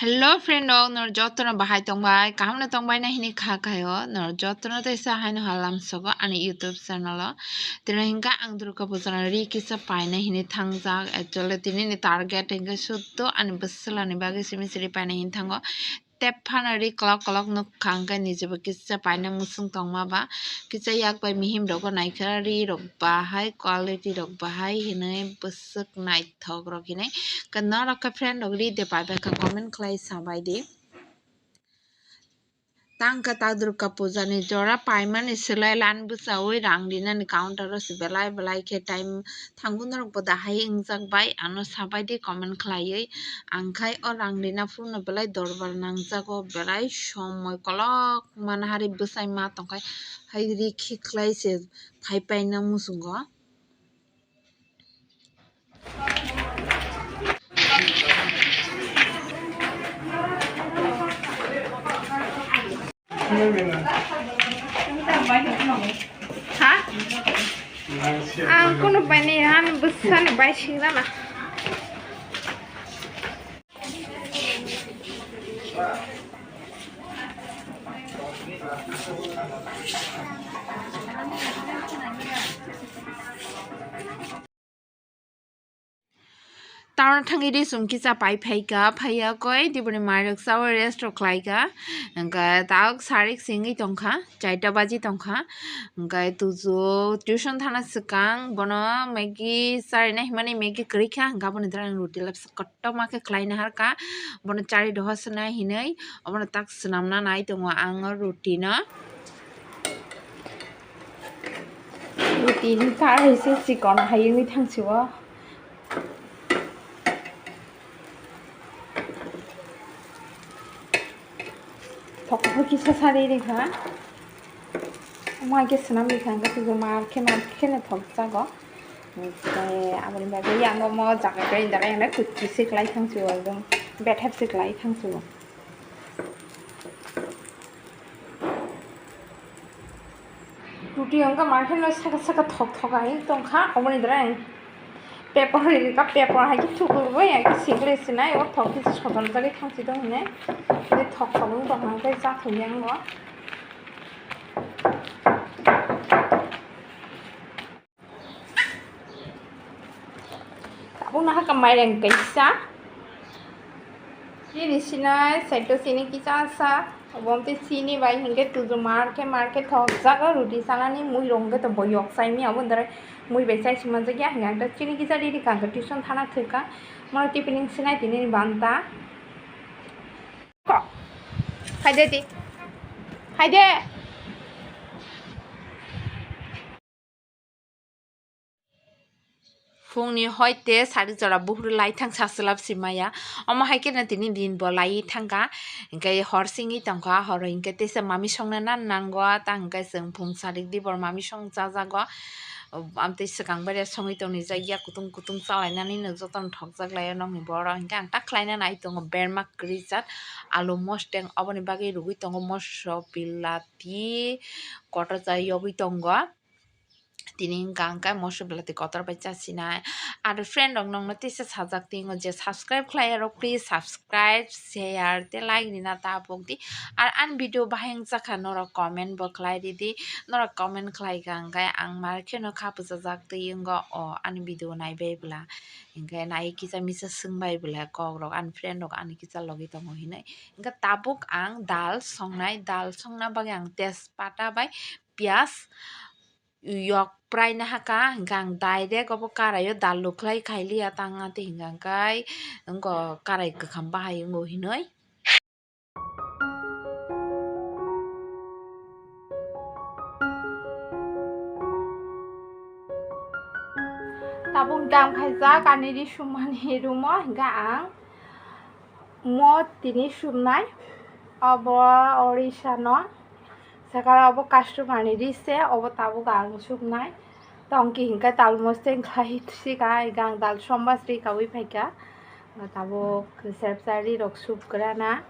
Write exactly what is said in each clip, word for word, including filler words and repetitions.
Hello friend rok, nor jotono bahai tongbai, kaham no tongbai na hini kha khaio, nor jotono teisa haino halam sogo ani YouTube channel o. Tino hinka ang Durga puja no ri kisa paina hini thangjak, actually tini ni target hinke suddo ani bwswla ni bagwi simi siri paina hini thango. Tep phano ri kolok kolok nuk kha, hwnkhe nijebo kisa paina muchung tongma ba, kisa yak bai mihim rogo naikha, ri rok bahai, quality rok bahai hinwi bwswk naithok rok hinwi. Khe norok khe friend rok ri de pai bai kha, comment khlai sabai di. Tang khe ta Durga puja ni jora paimani swlai lan bwchaui rang rinani counter o se belai belai khe time Thangwi norok bo dahai wngjak bai, ano sabai di comment khlaiwi. Ang khai o rang rina phuru no belai dorbar nangjago, belai somoi kolok mana hari bwsai ma tongkhai, hai ri khiklai se phai paina muchungo. Ha? Ang kunu bai ni han bwsani bai singrana. Tamo thangwi ri chwng kisa pai phaikha, phaiya koi diboni mairok chaui rest rok khlaikha. Hwnkhe tabuk sarik singwi tongkha, chaita baji tongkha. Hwnkhe tuju tuition thana swkang bono Maggie charina himani, Maggie kwrwikha, hwnkhe aboni dwrang ruti lapsa kotor. Toma khe khlaina harkha, bono chari doha swnai hinwi, obono tak swnamna nai tongo ang o ruti no. Ruti ni karai se chikon hai wngwi thangsi o. Thok thok kisa sari rikha. Omo hai khe swnam rikha, hwnkhe tei mar khe mar khe no thok jago. Hwnkhe aboni bagwi yang omo jaga grinder yang kuchi se kwlai thangsi o, ekdom bethep se kwlai thangsi o. Ruti hwnkhe mar khe no saka saka thok thok hai tongkha, oboni dwrang. Paper ri rikha, paper hai khe thuklubui hai khe sikle sinai, o thok khe sodorjak khe thangsi tong hinwi. Tei thok thok wng tong kha, hwnkhe chathok yang o. Tabuk no hakha mairang kaisa. Chini sinai, side o chini kisa sa. Obo tei chini bai hinkhe tuju mar khe mar khe thok jago, ruti chanani mui rok hinkhe to bo yok chai mia, obo ndre mui bai chai si manjak ya, hinkhe ang ta chini kisa ri rikha, ang ta tuition thana thwikha. Mano tiffin sinai tini ni banta. Ko. Hai de di. Hai de. Phungni hoite sari jora buphuru lai thang saslap si maya. Omo hai khe no tini din bo lai thangkha. Hinkhe hor singwi tongkha, horo hinkhe teisa mami songna nan nango, ta hinkhe chwng phung sarik di bor mami song chajago. Amtwi swkang bai songwi tongni jak ya, kutung kutung chalainani no jotono thokjak laio nokni borok. Hinkhe ang ta khlaina nai tongo berma kwrwi chat, alu mosteng, oboni bagwi rwgwi tongo moso, bilati, kotor cha yogwi tongo. Tini hwnkha ang khe moso belati kotor bai chasinai. Aro friend rok nokno tisa sajak tingo je subscribe khlai rok, please subscribe, share tei like rina tabuk di. Ar ani video bahai wngjakha norok comment bo khlai ridi. Norok comment khlai kha hwnkhe ang mar kheno kha bwchajak twi wngo o ani video naibai bwla. Hinkhe nai kisa misa swngbai bwla kok rok ani friend rok ani kisa logi tongo hinwi. Hinkhe tabuk ang dal songnai, dal songna bagwi ang tejpata bai piyaj yok prai na haka, hingke ang direct obo karai o dal luklai khailiya tang a, tei hingka kei wngko karai kwkham bahai wngo hinoi. Tabuk dam khaijak ani ri sumani room o, hingke ang mo tini sumnai, obo Orissa no. Sakala obo customer ni ri se, obo tabuk ang suknai. Tongki hingke tal mosteng khlai sika, hingke ang dal somba sri kaui phaika. Tabuk sep sari rok sup grana.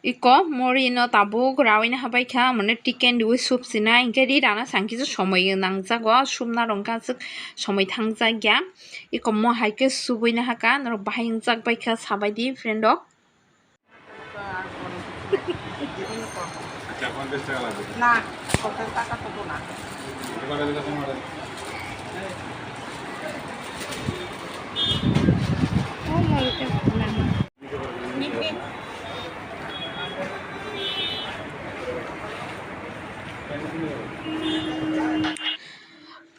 Iko mori no tabuk rawina habai kha, mane chicken riwi soup sinai, hinkhe ri rana sangkhe somoi nangjago, soup narwk hwnkhe aswk somoi thangjak ya. Iko mo hai khe subui na hakha, norok bahai wngjak bai kha, sabai di friend rok. না, পঞ্চাশ টাকা তো না।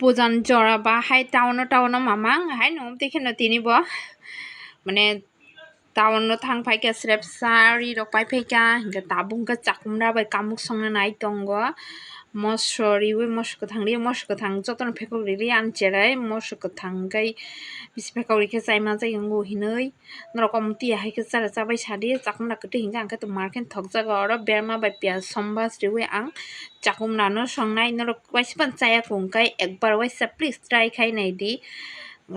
Pujan jora ba hai town o, town o mamang hai no tei kheno tini bo mane town o thang phai kha srepsa ri rok pai phai kha, hinkhe tabuk hinkhe chakumra bai kamuk songna nai tongo. Moso riwi moso kwthang ri, moso kwthang jotono phekok rili ang cherai, moso kwthang hinkhe bisi phekok rikhe chaima jai wngo hinwi. Norok omo twi ahai khe chara chabai sadi, chakumra kwtwi hinkhe ang khe to mar khe thokjago oro berma bai piyaj sombas riwi ang chakumra no songnai. Norok waisa phano chaya kung khe ekbar waisa please try khai nai di.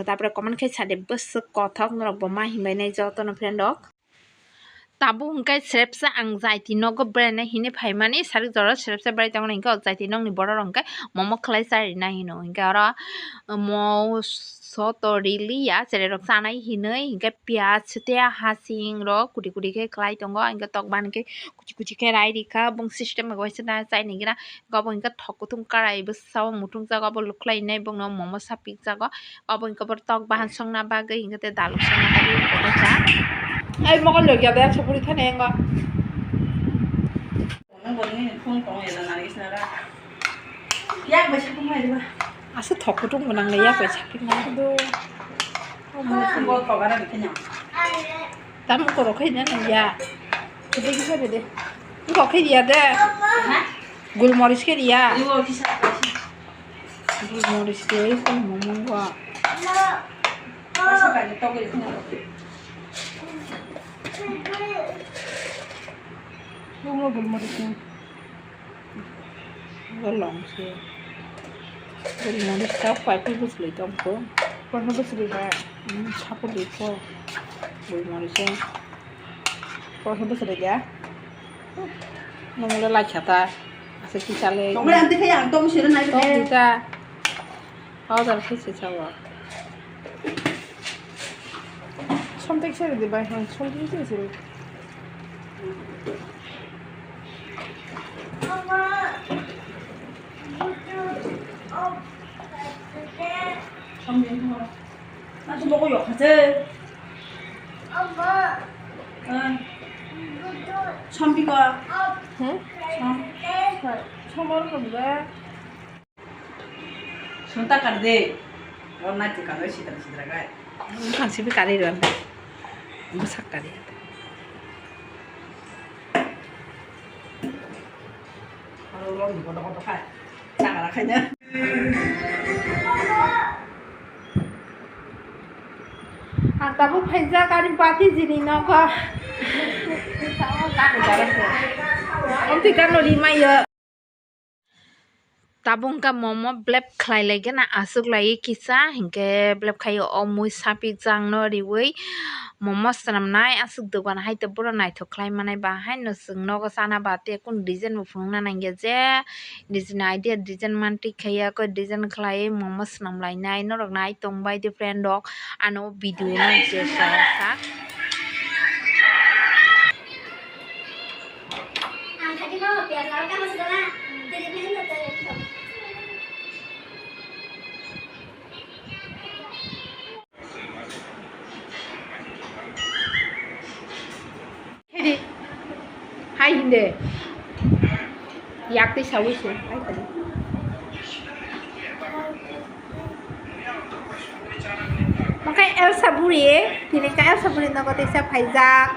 Tapore comment khai sadi bwswk kothok norok bo ma hinbai nai jotono friend rok. Tabuk hwnkhe srepsa ang jaiti nogo berai nai hinwi phaimani, sarik jora srepsa berai tongmani hinkhe o jaiti nokni borok rok hinkhe momo khlai charina hino, hinkhe oro moso to riliya, cherai rok chanai hinwi hinkhe piyaj tei hasing rok kudi kudi khe khlai tongo, hinkhe tok bani khe kuchi kuchi khe rai rikha, bong system bai waisa na chai nai gira. Obo hinkhe thok kutung karai bwsa o muthungjago, obo lukhlai nai bongno momo sapikjago. Obo hinkhe bo tok bahan songna bagwi hinkhe tei daluk songna bagwi kotor kha. Ai mokol logya de sapuri thani engo. Yak bai sapung nai diba. Asa thok kutung bo nang le yak bai sapik nai do. Bo thok ara bikhanya. Tam korok khai na nang ya. Kede kisa bede. Ko khai dia de. Ha? Gulmoris khai dia. Iwo kisa. Gulmoris khai ko momo wa. Masa kai to gul khna. Ko gulmoris khai. Bolong se. Gulmoris chao pai pui bwswlwi tong kho. Porno bwswlwi ha. Hmm, sapor di kho. Gulmoris se. Porno bwswlwi ya. Nongole lai khata. Asa ki chale. Tongole anti khe ang tong siro nai. Tong dita. Order khe se chawa. Something siri di bai, ha, something siri siri. Something siri. Atu moko yok kha se. Ah. Something ko. Hmm? Som. Somor ko ba. Sunta kar de. Oro nai twi kar de sidra sidra gai. Bwkhang sibi kari rw anda. Bwsak kari. Oro oro ni kotor kotor khai. Chakra khai na. Ang tabuk phaijak ani bati jini nogo. Amtwi kano rimaiyo. Tabuk wngkha momo blep khlai lai gana aswk lai kisa hinkhe blep khaio o mui sapik jang no riwi momo swnamnai aswk dogan hai to bono naithok khlai manai ba haino chwng nogo chana ba tei kunu design bo phunukna nangya je nijini idea design mantwi khaiya koi design khlaiwi momo swnam lainai norok nai tongbai de friend rok ano o video no je sa sa. Ang thagi mama piyaj laro kama sudana. Tiri phen na tari phen. Hedi. Hai hinde. Yak tei sawi se. Hai tadi. Makai Elsa buri, tini ka Elsa buri nogo teisa phaijak.